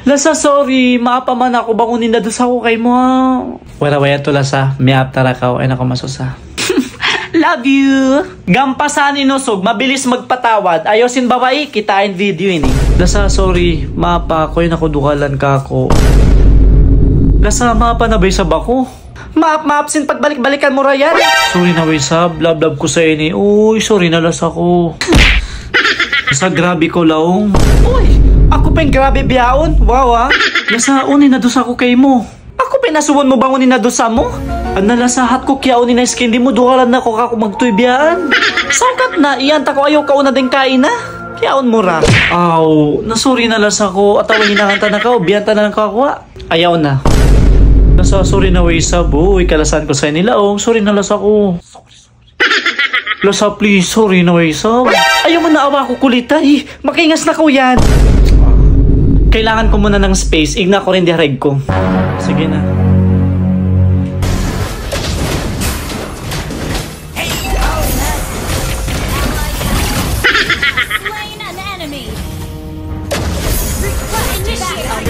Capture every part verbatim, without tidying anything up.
Lasa, sorry, maapa man aku bang unu in nadusa ku kaymu, ha. Wala, wala tu, Lasa, miap tara kaw, ay naku, masusa. Love you. Gampasan in usug, mabilis magpatawad. Ayaw sin babai, kita in video ini. Lasa, sorry, maapa aku, ay naku, dukalan kaku'. Lasa, maapa na ba isab aku? Maap, maap sin pagbalik-balikan mu ra yan. Sorry na, way sab. Love, love ku sa ini. Uy, sorry na, Lasa ku. Sa grabe ku laung. Uy, aku pa in grabe bihaun. Wow, ah. Lasa, unu in nadusa ku kaymu? Aku pa in asubuhun mu bang unu in nadusa mu? Ana, Lasa, hat ku kiyaun in ice candy mu, dukalan na kaw kaku' magtuy biyaan. Sawkat na, iyan ta kaw, ayaw kaw na dayn kaina. Kiyaun mu ra. Aw, na sorry na, Lasa ku. Atawa hinangan ta na kaw, biyaan ta na kaw, ah. Ayaw na. Lasa, sorry na, way sab. Uy, kalasahan ku sa ini laung. Sorry na, Lasa ku. Lasa, please, sorry na, way sab. Ayaw mu na awa aku kulit, ay. Makaingas na kaw yan. Kailangan ku muna ng space. Igna' ku rin diharig ku. Sige na. Slain an enemy. Request backup.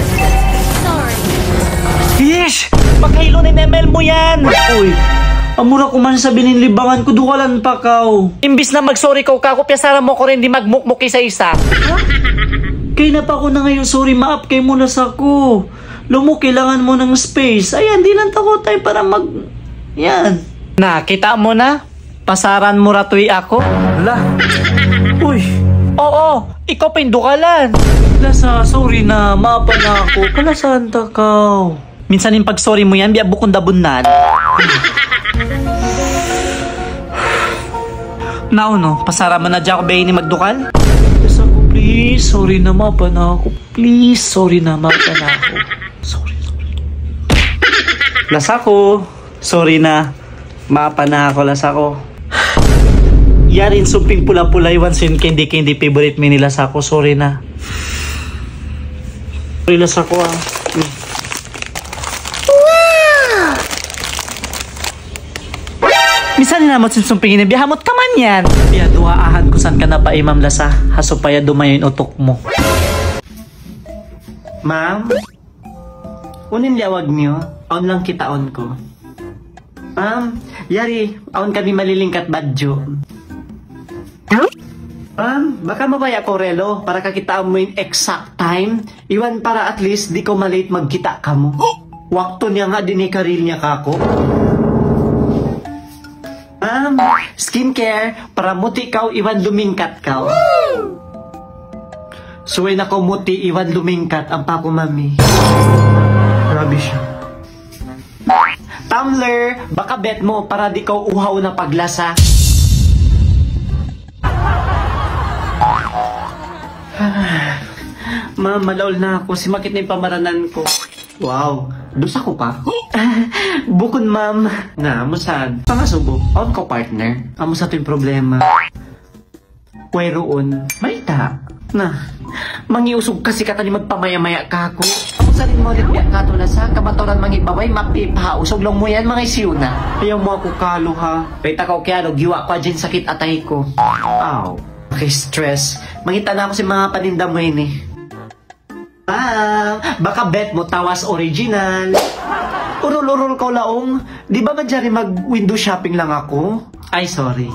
Sorry. Ish! Makailu na in M L mu yan! Uy, amura ku man sa binilibangan ku, dukalan pa kaw. Imbis na mag-sorry kaw kaku', piyasaran mu aku rin di' magmukmuk isa-isa. Ha? Kay na pa aku nangayu' sorry, maap kaymu, Lasa ku. Laung mu, kailangan mu ng space. Ayan, di' lang ta kaw time para mag-, yan. Na, kita' mu na? Pasaran mu ra tuy aku? La. Uy. Oo, ikaw pa in dukalan. Lasa, sorry na, maapa na aku. Kalasahan ta kaw. Minsan in pag-sorry mu yan, biya' bukun da bunnal. Na unu, pasaran mu na hadja aku biya' ini magdukal? Lasa ku, please, sorry na, maapa na aku. Please, sorry na, maapa na aku. Sorry, sorry. Lasa ku. Sorry na. Maapa na aku, Lasa ku. Yari in sumping pula-pula iban sin candy-candy, favorite mu ini, Lasa ku. Sorry na. Sorry, Lasa ku, ah. Misan na naman sin sumping ini, biya' hamut ka man yan. Biya' duwaahan ku san ka na pa, Imam, Lasa, ha supaya dumayaw in utuk mu. Ma'am? Unu in liyawag niyu? Awn lang kitaun ku. Ma'am, yari, awn kami malilingkat badju'. Ma'am, baka mabaya' kaw relo para kakitaan mu in exact time. Iban para at least di' kaw ma-late magkita' kamu. Waktu niya nga di' niya karil niya kaku'. Ma'am, skincare para muti' kaw iban lumingkat kaw. Subay na kaw muti' iban lumingkat, ampa ku mami. Grabe siya. Tumbler, baka bet mu para di' kaw uhaw na paglasa. Ma'am, malaul na aku. Simakit na in pamaranan ku. Wow, dusa ku pa? Bukun, ma'am. Na, amu sad. Pangasubu, awn kaw partner? Amu sa tuud in problema. Wayruun. Mayta'? Na, mangi' usug kasi katan in magpamaya-maya kaku'. Amu sa rin mu rin biya' katu' na sa kamaturan mangi' babai, mapi pa ha usug laung mu yan, manga hisiyu na. Ayaw mu aku kalu, ha. Mayta' kaw kiyalu, giwa' ku hadja in sakit atay ku. Aw, naka-stress. Mangita' na aku sin manga paninda mu ini. Ah, baka bet mu tawas original. Urul-urul kaw laung. Di' ba manjari mag-window shopping lang aku? Ay, sorry.